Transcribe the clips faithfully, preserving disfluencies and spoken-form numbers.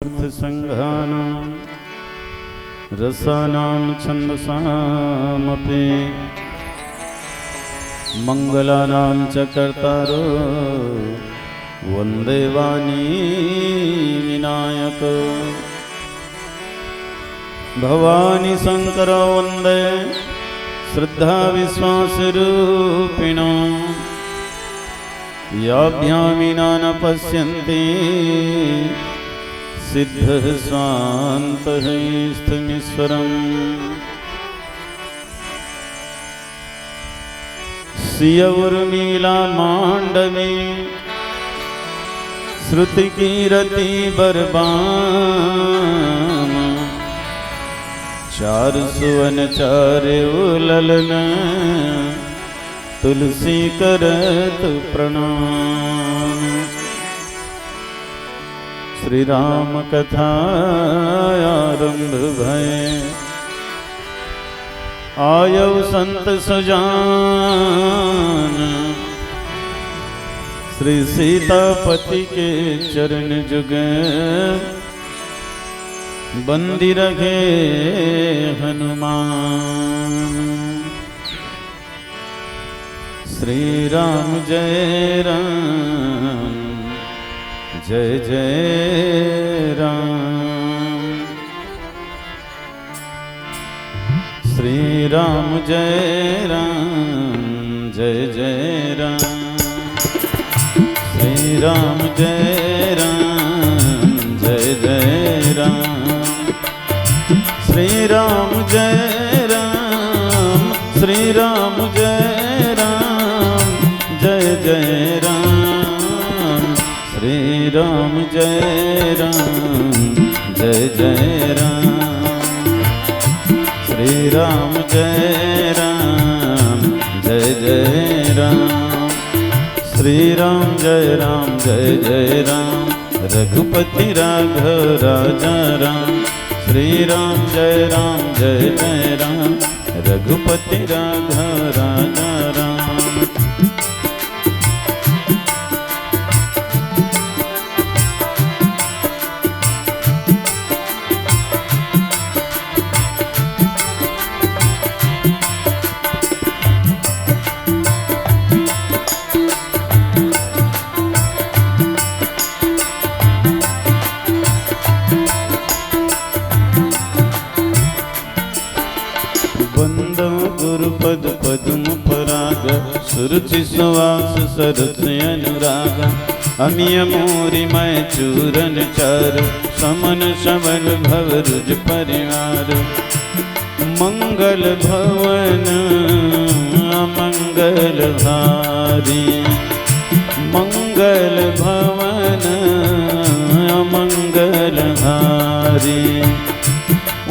अर्थसङ्घानां रसानां छन्दसामपि मङ्गलानां च कर्तारो वन्दे वाणी विनायक। भवानी शङ्करो वन्दे श्रद्धाविश्वासरूपिणो। याभ्यां विना न पश्यन्ति सिद्धः स्वान्तः स्थमीश्वरम्। सिय उर्मिला मांडवी श्रुति कीरति बरबाम। चार सुवन चार उललन तुलसी करत प्रणाम। श्री राम कथा आरंभ भय, आयौ संत सुजान। श्री सीतापति के चरण जुग, बंदी रखे हनुमान। श्री राम जय राम, जय जय राम। श्री राम जय राम, जय जय राम। श्री राम जय राम, जय जय राम। श्री राम जय राम, श्री राम जय राम, जय जय राम। श्री राम जय राम, जय जय राम। श्री राम जय राम, जय जय राम। श्री राम जय राम, जय जय राम। रघुपति राघव राजा राम। श्री राम जय राम, जय जय राम। रघुपति राघव राजा राम। वंदो गुरुपद पद्म पराग, सुरुचि सुवास सरस अनुराग। अमिय मूरि मय चूरन चारु, समन सबल भव रुज परिवार। मंगल भवन अमंगल हारी, मंगल भवन अमंगल हारी।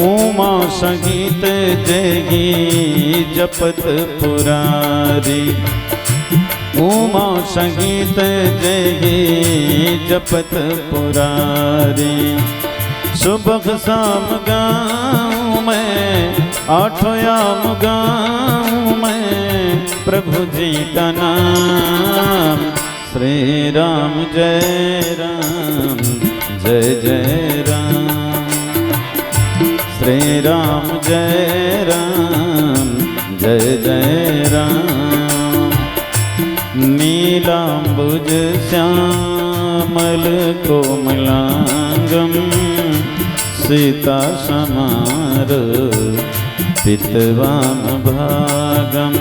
उमा सहित जेहि जपत पुरारी। उमा सहित जेहि जपत पुरारी। सुबह शाम गाऊं मैं, आठों याम गाऊं मैं, प्रभु जी का नाम। श्री राम जय राम, जय जय राम। श्री राम जय राम, जय जय राम। नीलांबुज श्यामल कोमलांगम, सीता समार पितवाम भागम।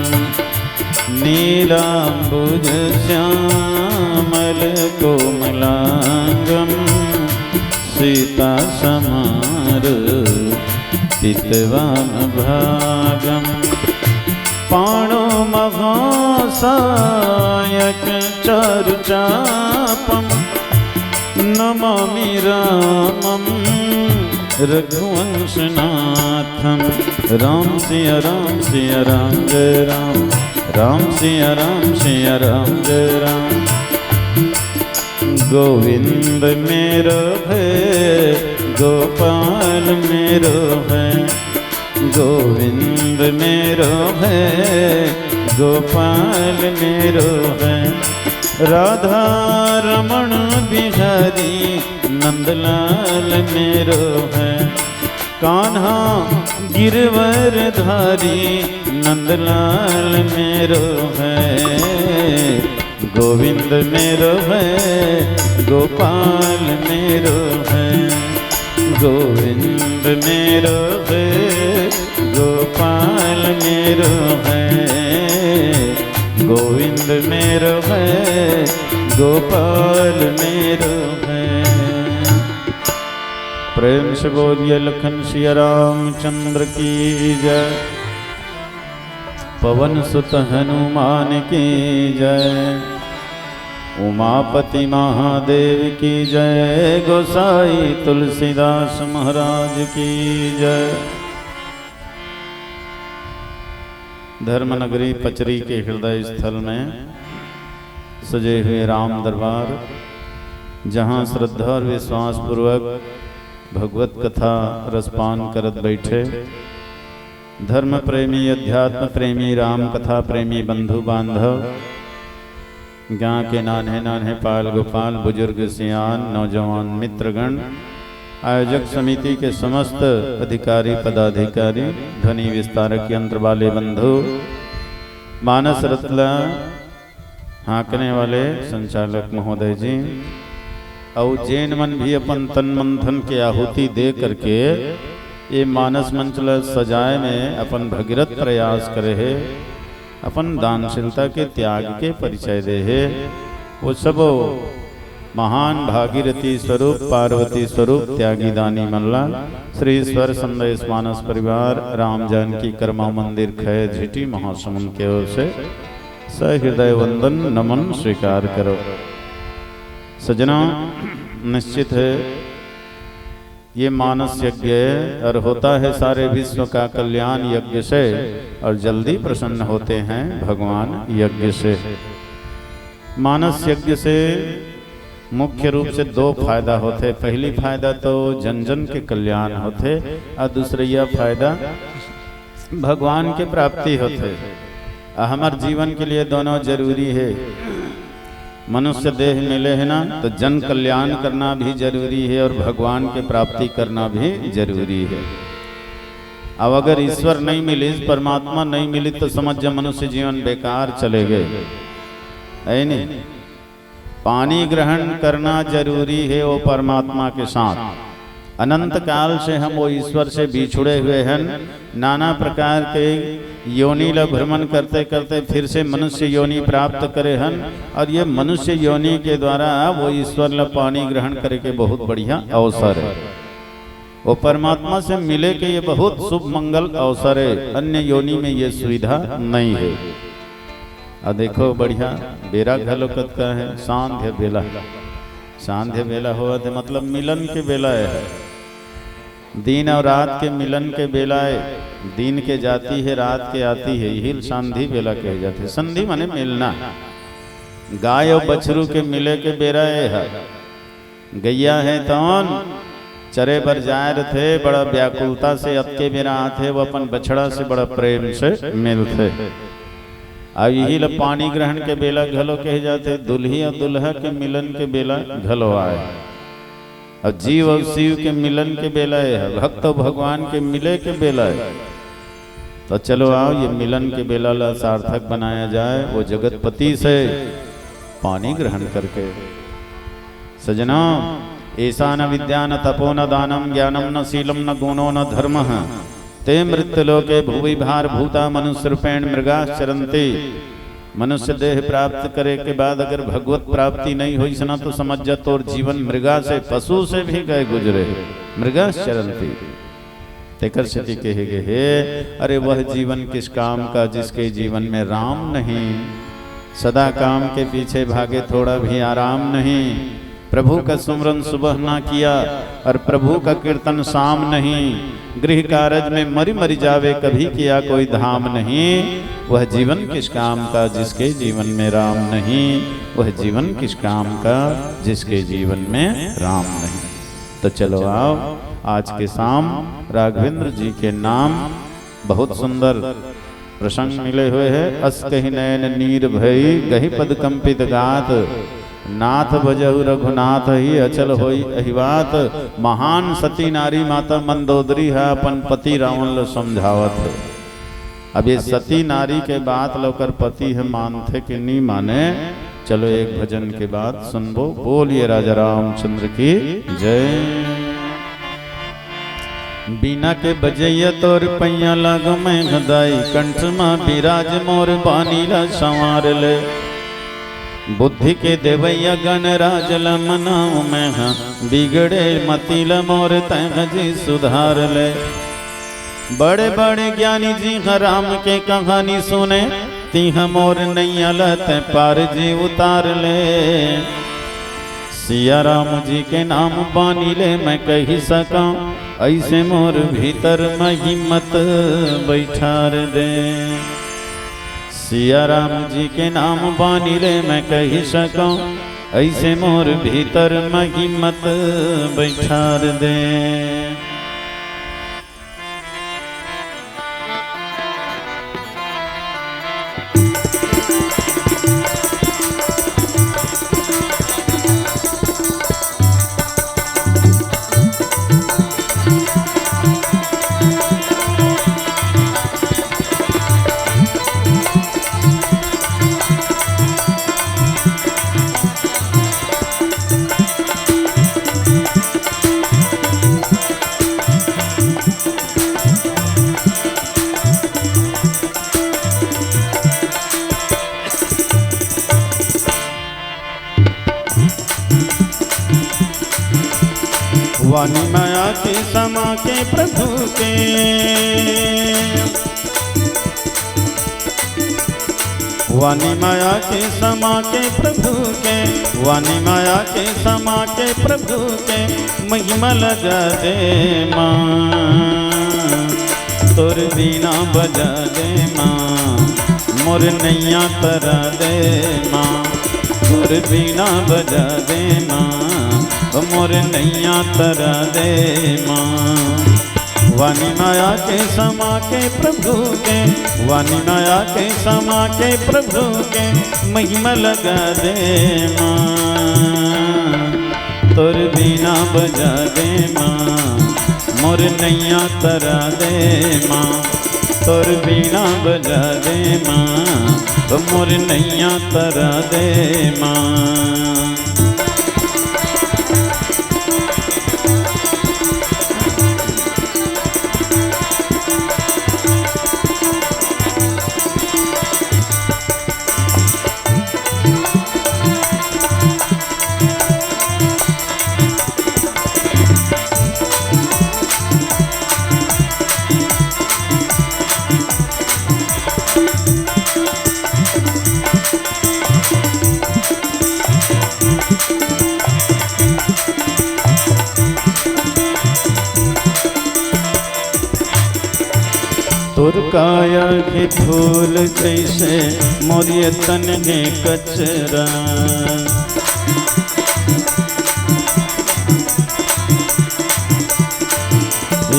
नीलांबुज श्यामल कोमलांगम, सीता समार पितवाम भागम। पाणो महासायक चारु चापम, नमामि रामम रघुवंशनाथम। राम सिया राम सिया राम जय राम। राम सिया राम सिया राम जय राम। गोविंद मेरो है, गोपाल मेरो है। गोविंद मेरो है, गोपाल मेरो है, राधा रमण बिहारी नंदलाल मेरो है, कान्हा गिरवरधारी नंदलाल मेरो है। गोविंद मेरो है, गोपाल मेरो है, गोविंद मेरो है, गोपाल मेरो है, गोविंद मेरो है, गोपाल मेरो है। प्रेम से बोलिए लखन सिया रामचंद्र की जय। पवन सुत हनुमान की जय, उमापति महादेव की जय, गोसाई तुलसीदास महाराज की जय। धर्म नगरी पचरी के हृदय स्थल में सजे हुए राम दरबार, जहाँ श्रद्धा और विश्वास पूर्वक भगवत कथा रसपान करत बैठे धर्म प्रेमी, अध्यात्म प्रेमी, राम कथा प्रेमी बंधु बांधव, गांव के नान्हे नान्हे पाल गोपाल, बुजुर्ग सियान, नौजवान मित्रगण, आयोजक समिति के समस्त अधिकारी पदाधिकारी, ध्वनि विस्तारक यंत्र वाले बंधु, मानस रत्न हाँकने वाले संचालक महोदय जी, अउ जेन मन भी अपन तन मन धन के आहुति दे करके ये मानस मंच ल सजाए में अपन भगीरथ प्रयास करे हे, अपन दानशीलता के त्याग के परिचय दे हे, वो सबो महान भागीरथी स्वरूप, पार्वती स्वरूप त्यागी दानी मन ला श्री स्वर संदेश मानस परिवार राम जानकी कर्मा मंदिर खैर झिटी महासमुंद के ओर से सहृदय वंदन नमन स्वीकार करो। सज्जनों, निश्चित है ये मानस यज्ञ और होता है सारे विश्व का कल्याण यज्ञ से, और जल्दी प्रसन्न होते हैं भगवान यज्ञ से। मानस यज्ञ से मुख्य रूप से दो फायदा होथे। पहली फायदा तो जन जन के कल्याण होथे, और दूसरैया फायदा भगवान के प्राप्ति होथे। आ हमर जीवन के लिए दोनों जरूरी है। मनुष्य देह मिले है ना, तो जन कल्याण करना भी जरूरी है और भगवान के प्राप्ति करना भी जरूरी है। अब अगर ईश्वर नहीं मिलिस, परमात्मा नहीं मिली, तो समझ जा मनुष्य जीवन बेकार चले गए, है नहीं? पानी ग्रहण करना जरूरी है वो परमात्मा के साथ। अनंत काल से हम वो ईश्वर से बिछुड़े हुए हैं, नाना प्रकार के योनि ला भ्रमण करते करते फिर से मनुष्य योनि प्राप्त करे हन, और ये मनुष्य योनि के द्वारा वो ईश्वर ला पानी ग्रहण करे के बहुत बढ़िया अवसर है। वो परमात्मा से मिले के ये बहुत शुभ मंगल अवसर है, अन्य योनि में ये सुविधा नहीं है। आ देखो बढ़िया, बेरा घलो कतका है, सांध्य बेला। सांध्य बेला होवत है, मतलब मिलन के बेला है। दिन और रात के मिलन के बेला है। दिन के जाती है, रात के आती है, यही ल संधि बेला कहे जाथे। संधि माने मिलना। गाय और बछरू के मिले के बेरा ये है। गैया है तौन चरे बर जाए रथे, बड़ा व्याकुलता से अतके बेरा आथे, वो अपन बछड़ा से बड़ा प्रेम से मिलथे। अब यही ल पानी ग्रहण के बेला घलो कहे जाथे, दुल्ही और दुल्हा के मिलन के बेला घलो आए। अब जीव और शिव के मिलन के बेला ये है, भक्त और भगवान के मिले के बेला है। तो चलो आओ, ये मिलन के बेला ला सार्थक बनाया जाए, वो जगतपति से पानी ग्रहण करके। सज्जनों, एषा न विद्या न तपो न दानं ज्ञानं न शीलं न गुणो न धर्मः। ते मृत्युलोके भुवि भारभूता मनुष्यरूपेण मृगाश्चरन्ति। मनुष्य देह प्राप्त करे के बाद अगर भगवत प्राप्ति नहीं होइस ना, तो समझ जा तोर जीवन मृगा से, पशु से भी गए गुजरे। मृगाश्चरन्ति। तेकर सेती कहे गे हे, अरे वह जीवन किस काम का जिसके जीवन में राम नहीं। सदा काम के पीछे भागे, थोड़ा भी आराम नहीं। प्रभु का सुमरन सुबह ना किया और प्रभु का कीर्तन शाम नहीं। गृह कारज में मरि मरि जावे, कभी किया कोई धाम नहीं। वह जीवन किस काम का जिसके जीवन में राम नहीं। वह जीवन किस काम का जिसके जीवन में राम नहीं। तो चलो आओ, आज के शाम राघवेंद्र जी के नाम बहुत सुंदर प्रसंग मिले हुए है। अस कहि नयन नीर भई गहि पद कंपित गात, नाथ भजहु रघुनाथ ही अचल होई अहिवात। महान सती नारी माता मंदोदरी ह अपन पति रावण ल समझावत है। अब ये सती नारी के बात ल ओकर पति ह मानथे कि नी माने, चलो एक भजन के बाद सुनबो। बोलिए राजा रामचंद्र की जय। बीना के बजैया तोर पैया लागो मैं हदाई, कंठ मा बिराज मोर बानी ला संवार ले। बुद्धि के देवैया गणराज ला मनाऊं मैं हा, बिगड़े मति ला मोर तैं जी सुधार ले। बड़े बड़े ज्ञानी जी ह राम के कहानी सुने, तिह मोर नैया ल तैं पार जी उतार ले। सिया राम जी के नाम बानी ले मैं कहि सकौं, ऐसे मोर भीतर म हिम्मत बैठार दे। सिया राम जी के नाम बानी ले मैं कहि सकौं, ऐसे मोर भीतर म हिम्मत बैठार दे। वाणी माया के समा के प्रभु के, वाणी माया के समा के प्रभु के, वाणी माया के समा के प्रभु के, महिमा लगा दे माँ। तोर बीना बजा दे माँ, मोर नैया तरा दे माँ। तोर बीना बजा दे माँ, ओ मोर नैया तरा दे माँ। वाणी माया के समा के प्रभु के, वाणी माया के समा के प्रभु के, महिमा लगा दे माँ। तोर बीना बजा दे माँ, मोर नैया तरा दे माँ। तोर बीना बजा दे माँ, तो मोर नैया तरा दे माँ। तोर काया के फूल जैसे मोर ये तन हे कचरा।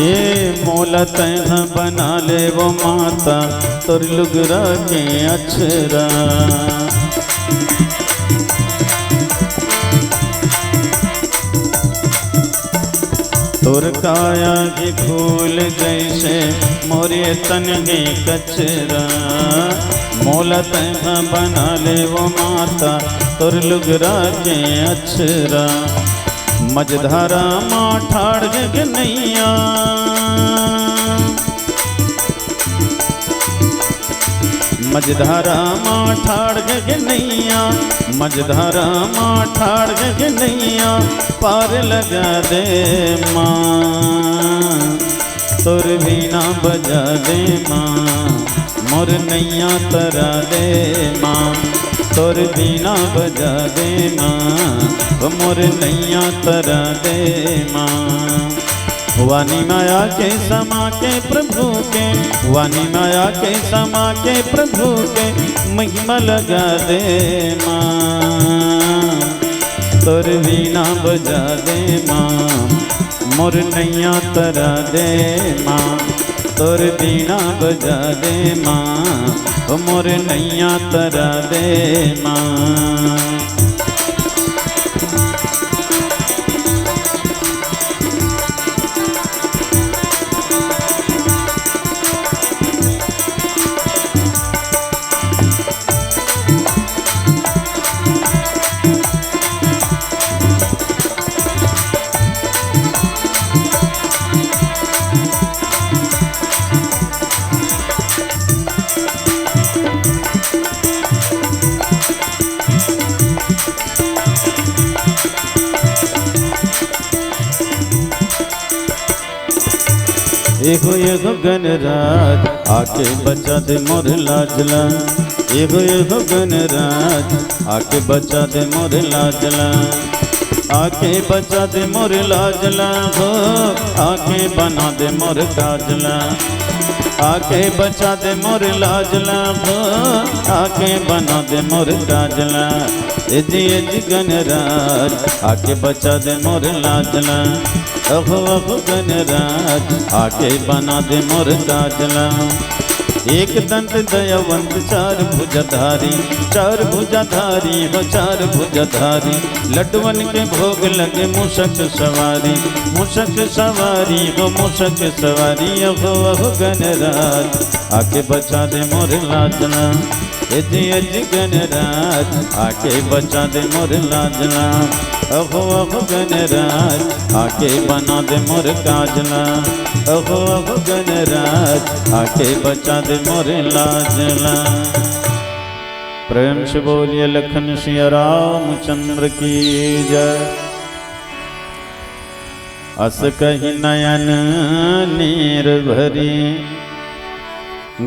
ए मोला तैं ह बना ले वो माता, तोर लुगरा के अचरा। तोर काया के फूल जैसे मोर ये तन हे कचरा। मोला तैं ह बना ले वो माता, तोर लुगरा के अचरा। मझधारा मा ठाड़ के नैया, मझधारा मा ठाड़ के नैया, मझधारा मा ठाड़ के नैया, पार लगा दे माँ। तोर बीना बजा दे माँ, मोर नैया तरा दे माँ। तोर बीना बजा दे माँ, ओ मोर नैया तरा दे माँ। वाणी माया के समा के प्रभु के, वाणी माया के समा के प्रभु के, महिमा लगा दे माँ। तोर बीना बजा दे माँ, मोर नैया तरा दे माँ। तोर बीणा बजा दे माँ, ओ मोर नैया तरा दे माँ। एगो एगो गणराज आके बचा दे मोर लाज ला। एगो एगो गणराज आके बचा दे मोर लाज ला। आके बचा दे मोर लाज ला हो, आके बना दे मोर काज ला। आके बचा दे मोर लाज ला हो, आके बना दे मोर काज ला। ए जी ए जी गणराज आके बचा दे मोर लाज ला। अहो अहो गणराज आके बना दे मोर काज ला। एक दंत दयावंत चार भुजाधारी, चार भुजाधारी हो चार भुजाधारी। लड्डुवन के भोग लगे मूषक सवारी, मूषक सवारी हो मूषक सवारी। अहो अहो गणराज आके बचा दे मोर लाज ला। ए जी ए जी गणराज आके बचा दे मोर लाज ला। अहो अहो गणराज आके बना दे मोर काज ला। अहो अहो गणराज आके बचा दे मोर लाज ला। प्रेम से बोलिए लखन सिया रामचंद्र की जय। अस कहि नयन नीर भरी,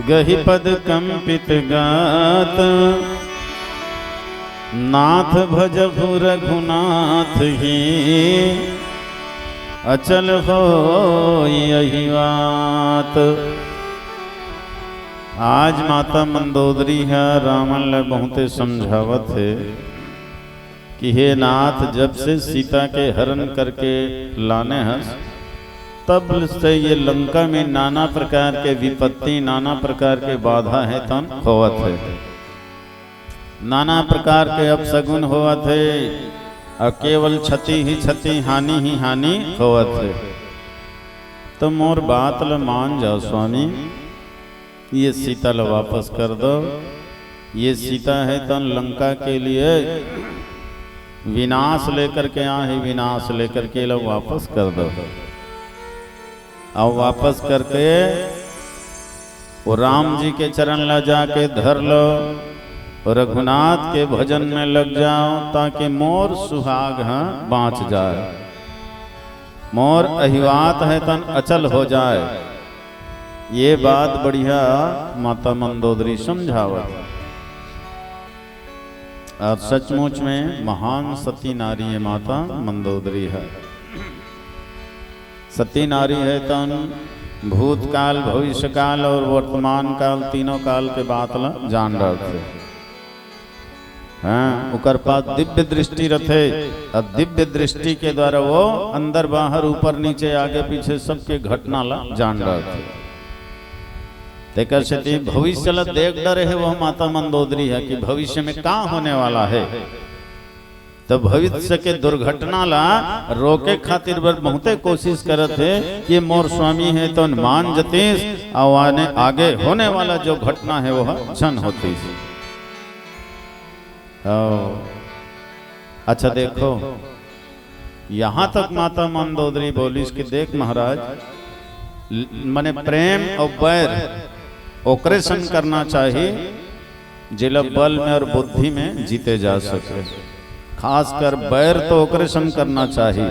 गहि पद कंपित गात। नाथ भजहु रघुनाथ ही, अचल होई अहिवात। आज माता मंदोदरी ह रावण ल बहुते समझावत हे कि हे नाथ, जब से सीता के हरण करके लाने हस, तब से ये लंका में नाना प्रकार के विपत्ति, नाना प्रकार के बाधा हे तन होवत हे, नाना प्रकार के अपसगुन होवत हे, अउ केवल क्षति ही क्षति, हानि ही हानि होवत हे। तो मोर बात ल मान जाओ स्वामी, ये सीता ल वापस कर दो। ये सीता हे तन लंका के लिए विनाश लेकर के आए हे, विनाश लेकर के ल वापस कर दो। अउ वापस करके वो राम जी के चरण ला जाके धर लो, रघुनाथ के भजन में लग जाओ, ताकि मोर सुहाग ह बाँच जाए, मोर अहिवात हे तन अचल हो जाए। ये बात बढ़िया माता मंदोदरी समझावत। अउ सचमुच में महान सती नारी हे माता मंदोदरी ह। सती नारी हे तन भूतकाल, भविष्यकाल अउ वर्तमान काल, तीनों काल के बात ला जान डारथे। हाँ, ओकर पास दिव्य दृष्टि रथे, अउ दिव्य दृष्टि के द्वारा वो अंदर बाहर, ऊपर नीचे, आगे पीछे सबके घटना ला जान डारथे। तेकर सेती भविष्य ला देख डरे हे वो माता मंदोदरी ह कि भविष्य में का होने वाला हे। तो भविष्य के दुर्घटना ला रोके खातिर बर बहुते कोशिश करत हे कि मोर स्वामी हे तो मान जतीस, अउ आने, आगे होने वाला जो घटना हे वो झन होतीस। ओ, अच्छा देखो, यहाँ तक माता मंदोदरी बोलिस कि देख महाराज, ल-, मने प्रेम अउ बैर ओकरे संग करना चाही, जेला बल में अउ बुद्धि में जीते जा सके। खासकर बैर तो ओकरे संग करना चाही,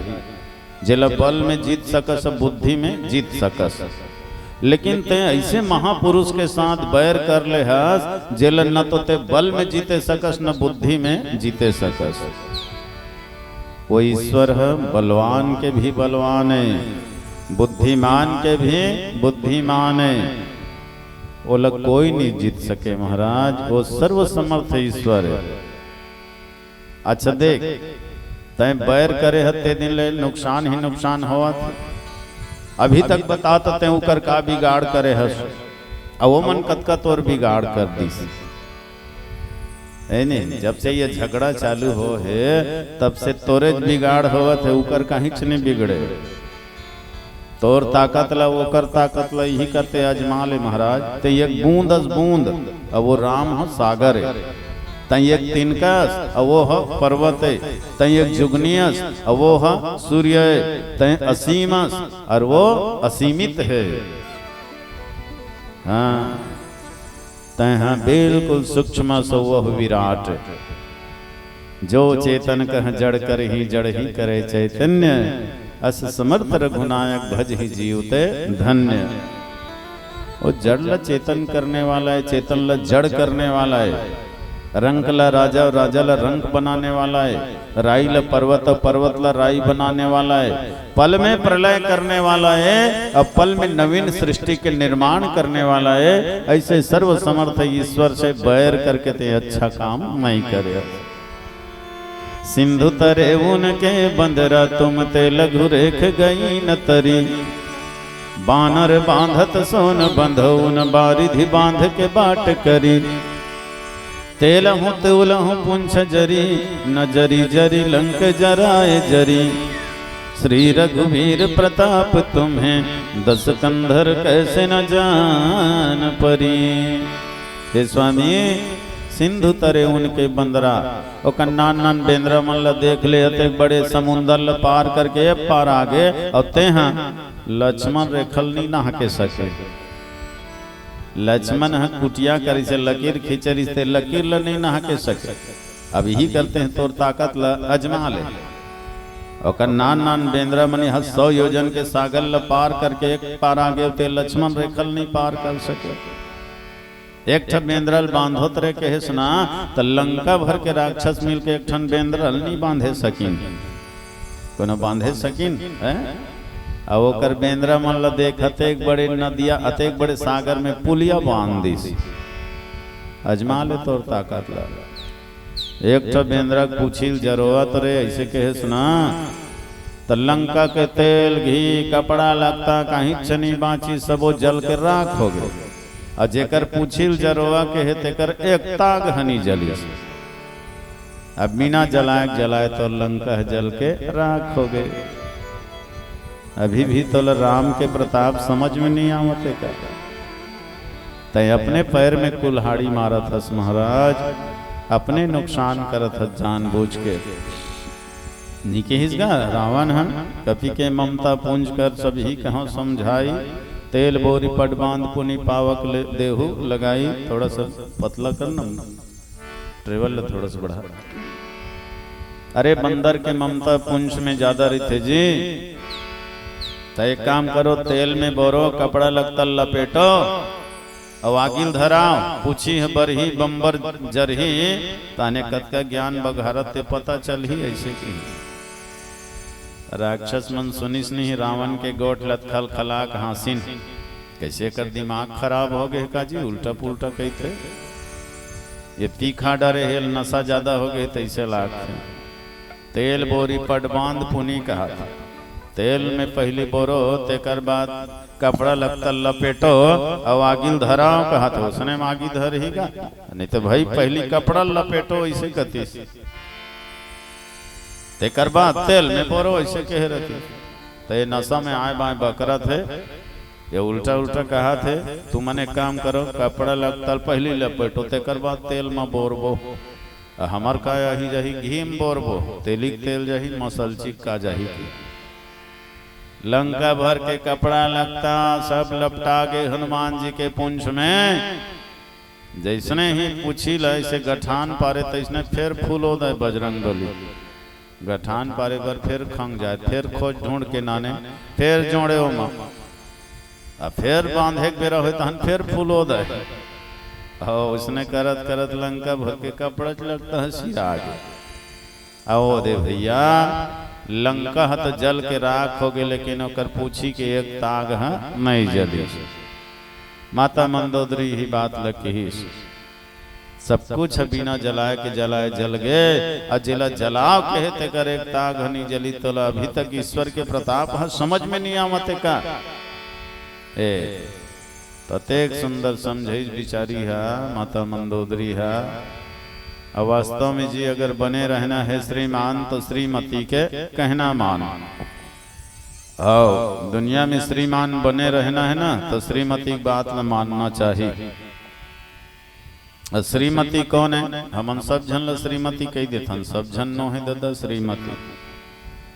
जेला बल में जीत सकस, बुद्धि में जीत सकस। लेकिन तें अइसे महापुरुष के साथ बैर कर ले हस, जेला न तो तें बल में जीते सकस, न बुद्धि में जीते सकस। वो ईश्वर ह, बलवान के भी बलवान हे, बुद्धिमान के भी बुद्धिमान हे। ओला कोई नहीं जीत सके महाराज, वो सर्वसमर्थ ईश्वर हे। अच्छा देख, तैं बैर करे ह ते दिन ले नुकसान ही नुकसान होवत हे। अभी तक बता तो तैं उकर का बिगाड़ करे हस, अउ ओमन कतका तोर बिगाड़ कर दिस। है नहीं, जब से ये झगड़ा चालू हो हे, तब से तोरेच बिगाड़ होवत हे, उकर काहीच नहीं बिगड़े। तोर ताकत ला, ओकर ताकत ला, इही करते आजमा ले महाराज। तैं एक बूंद अस बूंद, अउ वो राम ह सागर हे। तैं एक तिनका अस, अउ वो ह पर्वत हे। तैं एक जुगनी अस, अउ वो ह सूर्य हे। तैं असीम अस, अउ वो असीमित हे। हाँ, तैं ह बिल्कुल सूक्ष्म अस, वो ह विराट। जो चेतन कह जड़ करही, जड़ ही करे चैतन्य। अस समर्थ रघुनायक भजहि जीव ते धन्य। वो जड़ ला चेतन करने वाला हे, चेतन ला जड़ करने वाला हे। रंक ला राजा अउ राजा ला रंक बनाने वाला हे। राई ला पर्वत अउ पर्वत ला राई बनाने वाला हे। पल में प्रलय करने वाला हे, अउ पल में नवीन सृष्टि के निर्माण करने वाला हे। ऐसे सर्व समर्थ ईश्वर से बैर करके तैं अच्छा काम नहीं करे। सिंधु तरे उनके बंदरा, तुम ते लघु रेख गई न तरी। बानर बांधत सोन बंधो, उन बारिधि बांध के बाट करी। तेलहु तेउलहु पुंछ जरी, न जरी जरी लंक जराए जरी। श्री रघुवीर प्रताप तुम्हें, दस कंधर कैसे न जान परी। हे स्वामी, सिंधु तरे उनके बंदरा, ओकर नान नान बेंदरा मन ल देख ले, अतेक बड़े समुंदर ल पार करके ए पार आगे, अउ तेहा लक्ष्मण रेखा ल नी नहा के सके। लक्ष्मण ह कुटिया करिसे, लकीर खींचे रिहिस ते लकीर ल नी नहा के सके। अब इही करते हैं, तोर ताकत ल अजमा ले। ओकर नान नान बेंदरा मन ह सौ योजन के सागर ल पार करके एक पार आगे, ते लक्ष्मण रेखा ल नी पार कर सके। एक ठन बेंदरा ल बांधोत रहे कहे सुना, त लंका भर के राक्षस मिलके एक ठन बेंदरा ल नी बांधे सकिन। कोनो बांधे सकिन, हैं? अब ओकर बेंदरा मन ल देख, अतेक बड़े नदिया, अतेक बड़े सागर में पुलिया बांध दिस। अजमा ले तोर ताकत ल। एक ठो बेंदरा के पूछी ल जरोवत रहे, ऐसे कहे सुना, त लंका के तेल, घी, कपड़ा, लत्ता, काहीच नी बांची, सबो जल के राख हो गे। अउ जेकर पूछी ल जरोवा के हे, तेकर एक ताग ह नी जलिस। अब बिना जलाए के जलाए तोर लंका ह जल के राख हो गे। अभी भी तोला राम के प्रताप समझ में नी आवत हे का? तैं अपने पैर में कुल्हाड़ी मारत हस महाराज, अपने नुकसान करत हस जानबूझ के। नी किहिस गा रावण ह, कपि के ममता पुंज कर सबही कहो समझाई, तेल बोरी पट बांध पुनि पावक ले देहु लगाई। थोड़ा सा पतला कर ना, ट्रेवल ला थोड़ा सा बढ़ा। अरे बंदर के ममता पुंज में ज्यादा रहिथे जी, त एक काम करो, तेल में बोरो, कपड़ा लत्ता लपेटो, अउ आगी ल धराव, पूछी ह बरही बंबर जरही, ताने कतका ज्ञान बघारत ते पता चलही, ऐसे कही। राक्षस मन सुनिस नहीं रावण के गोठ ल खलखलाक हाँसिन। कैसे कर दिमाग खराब हो गे का जी, उल्टा पुल्टा कहिथे। ये तीखा डरे हेल नशा ज्यादा हो गे तैसे लागथे। तेल बोरी पट बांध पुनी कहा था। तेल में पहली बोरो, तेकर बाद कपड़ा लत्ता लपेटो, अउ आगी ल धराव कहा था। उसने में आगी धरही का? नहीं तो भाई पहली कपड़ा लपेटो, ऐसे कतिस। तेकर बाद तेल में बोरो, ऐसे कहे रहती। तो ये नशा में आए बाएं बकरत हे, ये उल्टा उल्टा कहा थे। तुमन एक काम करो, कपड़ा लत्ता ल पहली लपेटो, तेकर बाद तेल में बोरबो। आ हमर का आही जाही, घी में बोरबो, तेलिक तेल जाही, मसलचिक का जाही की। लंका भर के कपड़ा लत्ता सब लपटा गे हनुमान जी के पूंछ में। जैसने ही पूछी ल ऐसे गठान पारे, तैसने फेर फूलो दे बजरंग बली। गठान पारे बर फेर खंग जाए, फेर खोज ढूंढ के नाने, फेर जोड़े ओमा। आ फेर बांधे के बेरा होय तहन फेर फूलो दे। अउ उसने करत करत लंका भर के कपड़ा लत्ता ह सिरा गे। अउ दे भैया, लंका ह तो जल के राख हो गे, लेकिन ओकर पूछी के एक ताग ह नहीं जलिस। माता मंदोदरी ही बात ल किहिस। सब कुछ बिना जलाए के जलाए जल गे, अउ जेला जलाव कहे तेकर एक ताग ह नी जली, तोला अभी तक ईश्वर के प्रताप ह समझ में नहीं आवत हे का? ए, ततेक सुंदर समझाइस बिचारी ह, माता मंदोदरी ह। अउ वास्तव में जी अगर बने रहना हे श्रीमान, तो श्रीमती के कहना मान। अउ दुनिया में श्रीमान बने रहना हे ना, तो श्रीमती के बात ल मानना चाही। अउ श्रीमती कोन हे? हमन सब झन ल श्रीमती कहि देथन, सब झन नो हे ददा श्रीमती।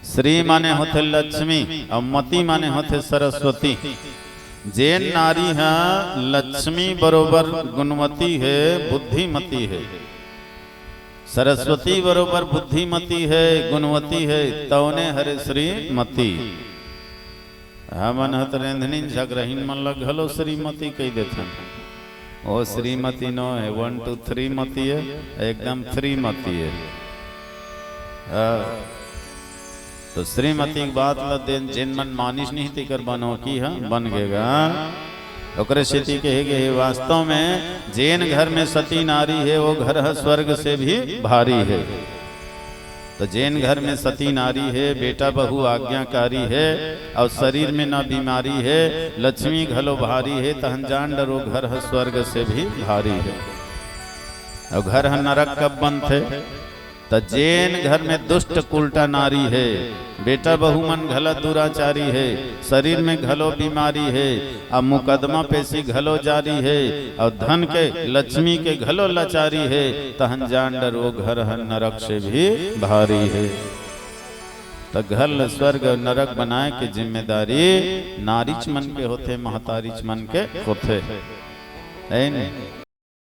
श्री माने होथे लक्ष्मी, अउ मती माने होथे सरस्वती। जेन नारी ह लक्ष्मी बरोबर गुणवती हे, बुद्धिमती हे, सरस्वती बरोबर बुद्धिमती हे, गुणवती हे, तौने हरे श्रीमती। हमन ह त रेंधनी झगरहिन मन ल घलो श्रीमती कहि देथन। ओ श्रीमती नो हे, वन टू थ्री मती हे, एकदम फ्री मती हे। हाँ। तो श्रीमती के बात ल देन, जेन मन मानिस नहीं, तेकर बनोकी ह बन गे गा। ओकरे सेती कहे गे हे, वास्तव में जेन घर में सती नारी हे, वो घर ह स्वर्ग से भी भारी हे। तो जेन घर में सती नारी हे, बेटा बहू आज्ञाकारी हे, अउ शरीर में न बीमारी हे, लक्ष्मी घलो भारी हे, तहन जान डर वो घर ह स्वर्ग से भी भारी हे। अउ घर ह नरक कब बनथे? त जेन घर में दुष्ट कुलटा नारी हे, बेटा बहू मन घला दुराचारी हे, शरीर में घलो बीमारी हे, अउ मुकदमा पेशी घलो जारी हे, अउ धन के, लक्ष्मी के घलो लाचारी हे, तहन जान डर वो घर ह नरक से भी भारी हे। त घर ल स्वर्ग अउ नरक बनाए के जिम्मेदारी नारीच मन के होथे, महतारीच मन के होथे, है न?